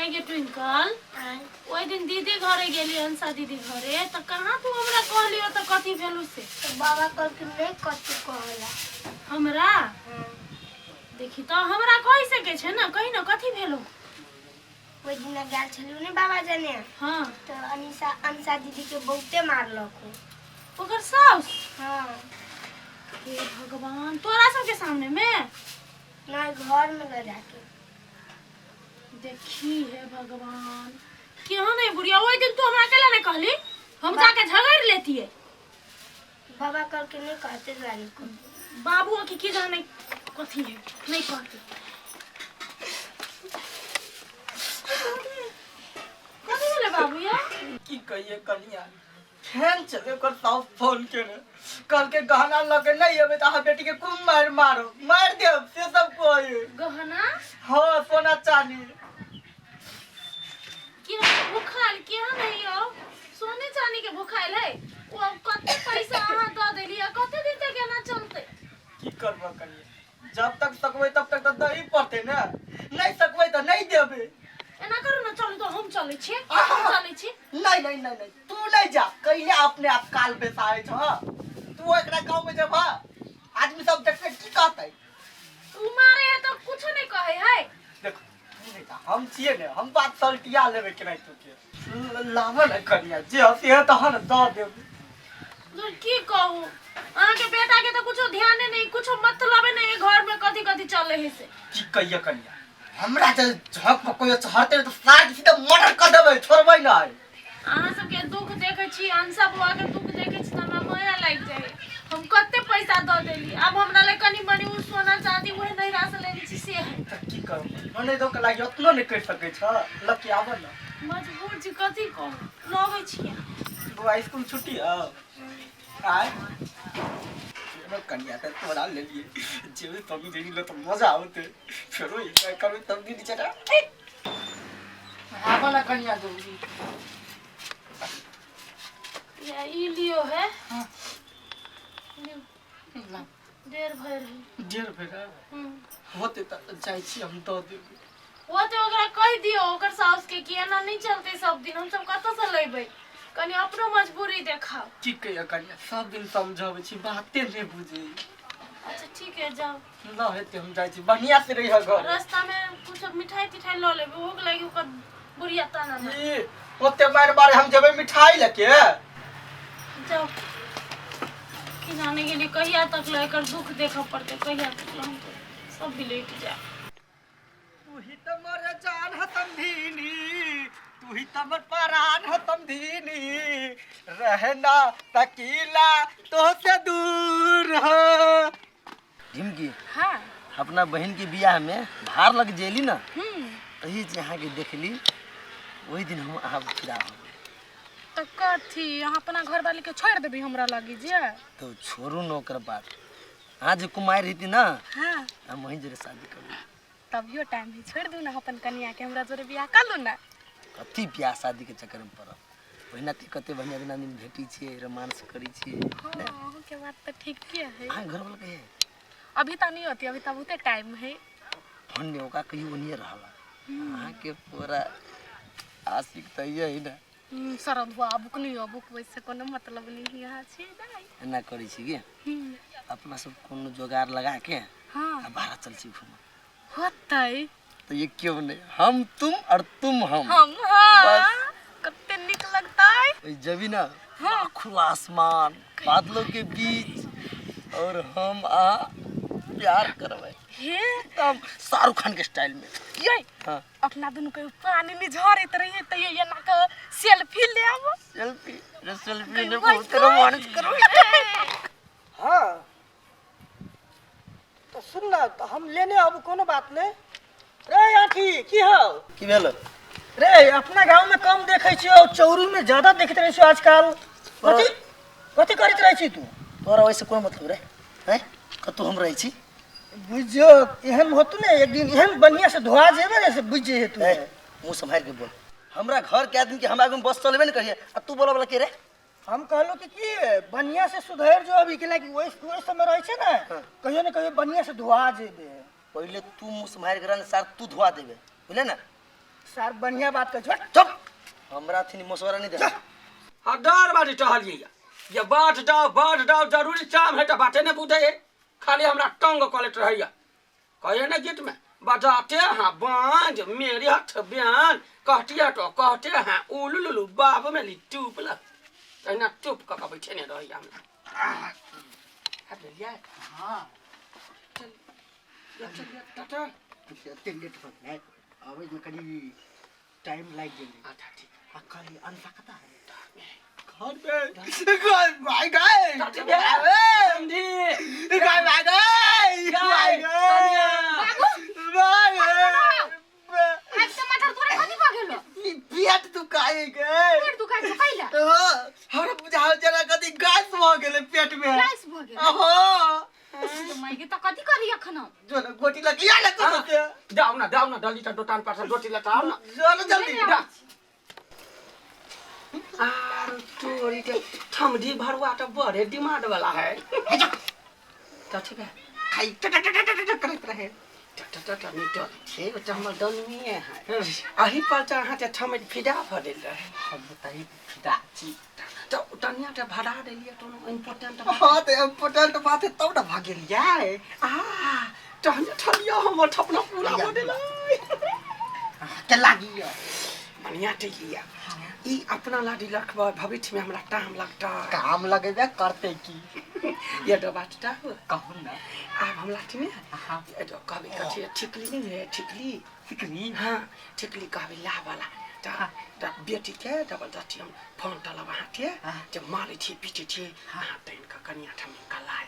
आइ गे ट्विंकल, ओहि दिन दीदी घरे गेली, अंशा दीदी घरे, तऽ कहाँ तू हमरा कहलियो तऽ कथी भेलू से? तऽ बाबा कहलखिन नहि कथी कहला। हमरा देखी तऽ हमरा कहि सकै छै ने, कही ने कथी भेलू? ओहि दिना गेल छलियै ने बाबा जने। हाँ। तऽ अनिशा अंशा दीदी के बहुते मारलक ओ। ओकर साउस? हाँ। हे भगवान, तोरा सबके सामने में? नहि, घर में लऽ जाके। देखी हे भगवान, केहन है बुढ़िया। ओहि दिन तू हमरा केला नहीं कहली, हम जाके झगड़ लेतिए। बाबा कहलकै नहि कहते दुआरे को। बाबू की की जाने कथी है, नहीं कहते। कथी भेलै बाबू या? की कहिए कनिया, फेन चले ओकर साउस फोन केने, कहलकै गहना लऽ के नहीं एबै तऽ अहाँ बेटी के खूब मारि मारो, मारि देब, से सब कहै। गहना? हाँ, सोना चांदी। केहन भूखायल केहन है यौ, सोने चांदी के भूखायल है ओ। कते पैसा अहाँ दऽ देलियै, कते दिन तक एना चलतै? की करबऽ कनिया, जब तक सकबै तब तक तऽ दही पड़तै ने, नहीं सकबै तऽ नहीं देबै। एना करू ने, चलू तऽ हम चलै छी, हम चलै छी। नहीं नहीं नहीं नहीं, तू नहीं जा, कहिले अपने आप काल बेसारे छ। तू एकरा गांव में जब आदमी सब देखते की कहते? तू मारे है तो कुछ नहीं कहे है। देख, तू नहीं जा, हम छिए ने, हम बात सल्टिया लेबे के नहीं तू के लाव न कनिया, जे हसी है तहन दऽ देब। तो की कहू, अहाँ के बेटा के तो कुछो ध्याने नहीं, कुछो मतलबे नहीं घर में कथी कथी चले है से। की कहिए कनिया, हमरा जे झक पर कोई चढ़ते तो सार सीधा मर्डर कर देबै, छोड़बै नहीं। अहाँ सबके दुख देखै छी, अंशा बुआ के दुख देखै छी तऽ हमरा माया लागि जाइ। हम कते पैसा दऽ देली, आब हमरा लए कनि मनि ओ सोना चाँदी उहे नैहरा से लेने छी से है। तऽ की करब, ननैदो के लागि ओतनो नहि करि सकै छ, लऽ के आबऽ ने। मजबूर छी, कथी कहू, लबै छियै। बौआ, स्कूल छुट्टी हौ आय? चलो कनिया, तऽ तोरा लेलिए जेबै तब दिन ले तऽ मजा औते, फेरो एन्जॉय करबै तब दिन चला। आबऽ ना कनिया जल्दी। या ई लियो है। हाँ। लियो। ला। डेढ़ भरि है। डेढ़ भरि है? हम्म। होते तऽ जाइ छी हम दऽ देबै। ओ तऽ ओकरा कहि दियौ ओकर साउस के कि एना नहि चलतै सब दिन, हमसब कतऽसँ लेबै, कनि अपनो मजबूरी देखाउ। की कहिया कनिया, सब दिन समझाबै छी, बाते नहि बुझै। अच्छा ठीक है, जाउ। ल हेतै, हम जाइ छी, बढ़िया से रहिह घर। रास्ता में कुछ मिठाई तिठाई लऽ लेबै, ओहो लागि ओकर बुढ़िया ताना मारे। की ओते मारि मारे, हम जेबै मिठाई लके। जाउ। की जाने गेलियै कहिया तक लए एकर दुख देखऽ पड़तै, कहिया तक लए हम तऽ सब बिलटि जायब। तू ही तो मोर जान ह समधिनी, तू ही तो मोर परान ह समधिनी, रहना तकीला तो से दूर हो। झिमकी। हाँ। अपना बहन के बियाह में भार लग जेली ना, तही जे अहाँ के देखली, वही दिन हम अहाँ पर फिदा हो गेली। तो कथी अहाँ अपना घर वाली के छोड़ देबी हमरा लगी जे? तो छोड़ू न ओकर बात, अहाँ जे कुमारि रहती ना, हाँ, हम वहीं जोरे शादी करू। तभियो टाइम है, छोड़ दू ना अपन कनिया के, हमरा जोरे बियाह कर लू ना। कथी बियाह शादी के चक्कर में पड़ब, ओहिना तऽ कते बढ़िया बढ़िया आदमी भेटै छियै, रोमांस करै छियै। हाँ, अहूँ के बात तो ठीक है। अहाँ घर वाला कहिया? अभी तो नहीं होती, अभी तो बहुते टाइम है। फोन में ओकरा कहियो ओनिए रहला, अहाँके पूरा आशिक तऽ यही ना। सरधुआ अबुक नहीं अबुक, वैसे कोनो मतलब नहीं है छी नहीं। एना करै छी कि अपना सब कोनो जोगाड़ लगा के हाँ आ बाहर चल छी घूमऽ। होतै। तो ये क्यों नहीं, हम तुम और तुम हम। हम, हाँ, कते निक लगता है। ओइ जबी ना, हाँ, खुला आसमान, बादलों के बीच और हम आ प्यार करबै हे एकदम शाहरुख खान के स्टाइल में। ये हाँ। अपना दुनू के पानी में झरैत रहिए त ये एना के सेल्फी लेब। सेल्फी रे, सेल्फी ने बहुत रोमांच करबै। हाँ तो सुन ना, तो हम लेने अब कोनो बात नहीं रे। आठी की हौ? की भेल रे? अपना गांव में कम देखै छियौ, चौरी में ज्यादा देखैत रहै छियौ आजकल। कथी कथी करैत रहै छी तू? तोरा वैसे कोन मतलब रे? हैं, कतौ हम रहै छी? बुझियो एहन होतु ने एक दिन एहन बढ़िया से धोआ जेबे ने से बुझ जेहे तू। ए, मुँह सम्हारि के बोल, हमरा घर के आदमी के हमरा आगू में बस चलबे ने करिए आ तू बोला वाला के रे? हम कहलहुँ कि की बढ़िया से सुधर जो अभी के लागी ओहि ओहि समय रहै छै ने, कहियो ने कहियो बढ़िया से धोआ जेबे। पहिले तू मुँह सम्हारि के रह ने सार, तू धोआ देबे, बुझले ना? सर बढ़िया बात कर छोड़। चुप, हमरा थिनी मशवरा नहीं दे। हाँ डर बाटी टहलिए ये बाट जाओ बाट जाओ, जरूरी काम है तो बाटे नहीं बुझे है, खाली हमरा टंग कॉलेट रहिया कहिए ना गीत में बजाते हैं बांझ मेरी हथ बयान कहते तो कहते हैं उलू लुलू बाप में ली टूप ल तहिना चुप कऽ के बैठे नहीं रहिया हमरा। आबि गेलियै? हाँ। चल चलिए टाटा। एते लेट भऽ गेलै, अबै में कनी टाइम लागि गेलै। अच्छा ठीक। आ कहली अंसा कतऽ है? घर पे घर भाई गए। टाटा भैया। समझी? गाय भाई गए, भाई गए, भाई गए। आज टमाटर तोरा कथी भऽ गेलो? ई पेट दुखाए गए। पेट दुखाइ छौ कैला? हाँ, हमरा बुझाओ जरा कथी गैस भऽ गेलै पेट में। गैस भऽ गेल? अहो। माय गे, तऽ कथी करी एखन? जो ना गोटी लगिया ना कथी से। जाओ ना, जाओ ना, डली टा दोकान पर से रोटी लेता आओ ना। जो ना जल्दी। जा। आर तोरी के ठमडी भरुआ तो बड़े डिमांड वाला है। तो ठीक है। खाई टट टट टट टट करैत रहे। ट ट ट नहीं तो छे तो हमर दलनिए है। अही पर तो अहाँ के ठमड फिदा भ गेल रहे। हम बताई फिदा छी। तो तनिया के भरा देलिए तो इम्पोर्टेंट बात। हाँ तो इम्पोर्टेंट बात है तब ना भाग गेलियै। आ तहन ठलिया हमर ठपना पूरा भ गेलै। के लागियो मनिया टिकिया ई अपना लाडी रखबै भविष्य में हमरा काम लगता। काम लगेबे करते की। ये तो बात टा हो। कहू ना। आब हम लाठी में हाँ। ये तो कहबे कथी ठिकली नहीं है ठिकली। ठिकली? हाँ ठिकली कहबे ला वाला त बेटी के डबल दती हम फोन तलब हाथे जे मारै छी पीटे छी हाँ तैन का कनिया ठमी कलाय।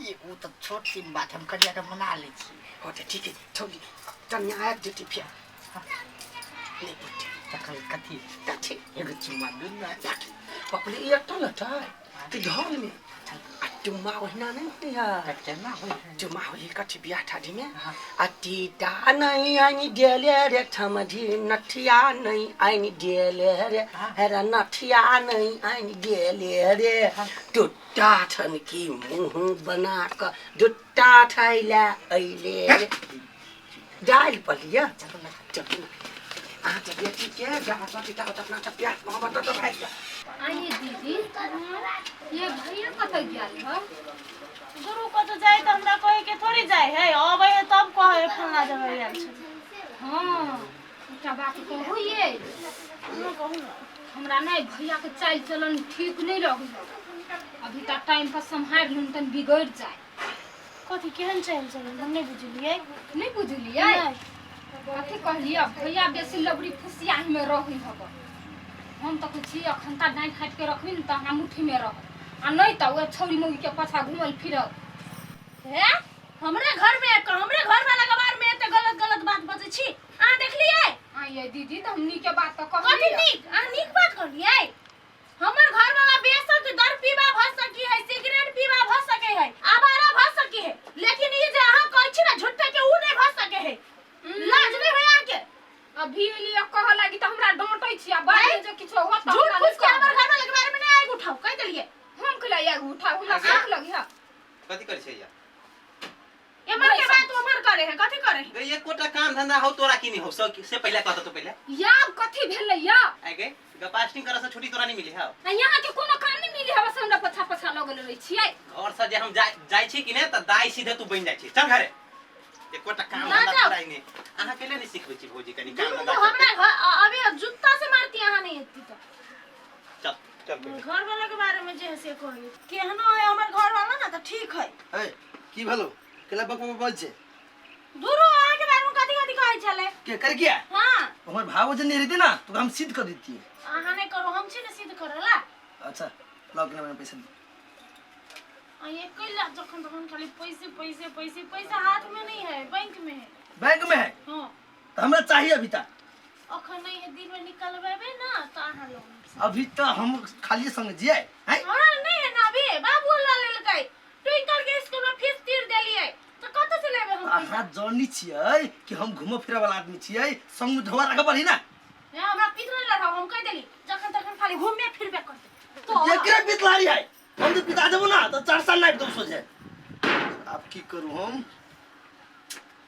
ये उ त छोट सी बात हम कनिया के मना लै छी। हो त ठीक है छोड़ी कनिया आबि जेती फेर नहीं बुझते। तखन कथी? कथी? एगो चुम्मा दू ना। पपली एकटा लटाय कि घर में आ चुम्मा ओहिना नहीं होती है। केना होइ है? चुम्मा होई कथी बियाह शादी में आ टीटा नहीं आनी देले रे ठमढी नथिया नहीं आनी देले रे हेरा नथिया नहीं आनी देले रे दुट्टा ठन की मुँह बना क दुट्टा ठैला अइले रे दालि पलिया चलू ना। अहाँ के बेटी के जहाँ सती तावत अपना के प्यार मोहब्बत तो भाई। आइए दीदी, ये भैया कतऽ गेल है? गुरु कतऽ जाए तऽ हमरा कहे के थोड़ी जाए है, अबै है तब कहे फलना जगह गेल छै। हाँ एकटा बात कहू ये, कहू ना। हमरा नहीं भैया के चाल चलन ठीक नहीं लगै, अभी तक टाइम पर सम्हारि लून तन बिगड़ जाए। कथी केहन चाल चलन हम नहीं बुझलियै। नहीं बुझलियै? कथी कहलियै भैया बेसी लबड़ी फुसियाही में रहै हब। हम तऽ कहै छी अखन ता डाँटि हाटि के रखबी ने तऽ अहाँ मुट्ठी में रहत, आ नहीं तऽ ओहि छौरी मौगी के पाछा घुमल फिरत। हे हमरे घर में आबि कऽ हमरे घर वाला के बारे में एते गलत गलत बात बजै छी अहाँ देखलियै? आ ये दीदी तऽ हम नीके बात तऽ कथी कहलियै। नीक? अहाँ नीक बात कहलियै? हमर घर वाला बेशक दर पीबा भऽ सकी है, सिगरेट पीबा भऽ सके है, आवारा भऽ सकी है, लेकिन ई जे अहाँ कहै छी ना झूठे के उ नहीं भऽ सके है। लाज नहीं होय अहाँके? अभी एलियै कहऽ लागी तऽ हमरा डाँटै छी आ बाद में जे किछो होत तऽ झूठ हमरा फूस के नहि हमर कहब। घर वाला के बारे में नहीं आगि उठाउ कहि देलियै। हम कैला आगि उठाउ, हमरा शौक लगी है। कथी करै छै या? एमहर के बात ओमहर करे है, कथी करे है? गे एकोटा काम धंधा हौ तोरा की नहीं हौ से पहिले कहत तो पहिले। या कथी भेलै या? आइ गे गपास्टिंग करऽ से छुट्टी तोरा नहीं मिली हौ। आ यहाँ के कोनो काम नहीं मिली हौ, बस हमरा पछा पछा लगल रहै छियै। घर से जे हम जाइ छी कि नहि तऽ दाइ सीधे तू बनि जाइ छी। चल घरे। एकोटा काम ना धंधा जाओ। तोरा नहि। अहाँ के नहीं सिखबै छी भौजी कनी काम दुनू धंधा हमरा करते। घर अभी जूता से मारती अहाँ नहीं एती तऽ। चल चल पहिले। घर वाला के बारे में जे है से कही केहनो है हमर घर वाला ना तऽ ठीक है। ए की भेलो केला बक बक बज छै? दुनू अहाँ के बारे में कथी कथी कहै छलै? के कर किया? हाँ। हमर भाव जे नहीं रहते ना तो हम सिद्ध कर देती। अहाँ नहीं करो, हम छी ने सिद्ध करला। अच्छा लाओ के ना पैसा दी। आ ये कैला जखन तखन खाली पैसे पैसे पैसे पैसा हाथ में नहीं है, बैंक में है। बैंक में है? हाँ। तो हमरा चाहिए अभी तक। अखन नहीं है, दिन में निकलबेबे ना तो अहाँ लोग। अभी तो हम खाली संग जिए हैं? हमरा नहीं है ना अभी, बाबू ला लेलकै ट्विंकल के स्कूल में फीस तीर देलियै तो कतऽ से लेबै हम पैसा? अहाँ जानी छियै कि हम घूमऽ फिरऽ वाला आदमी छियै, संग में ढोआ राखऽ पड़ी ना। ए, हमरा पीत नहीं लड़ाओ, हम कहि देली जखन तखन खाली घूमे फिरबे करते। तो एकरे पीत लारी है, हम तो पिता देबो ना तो 4 साल नापि देबो सोझे। आब की करू हम?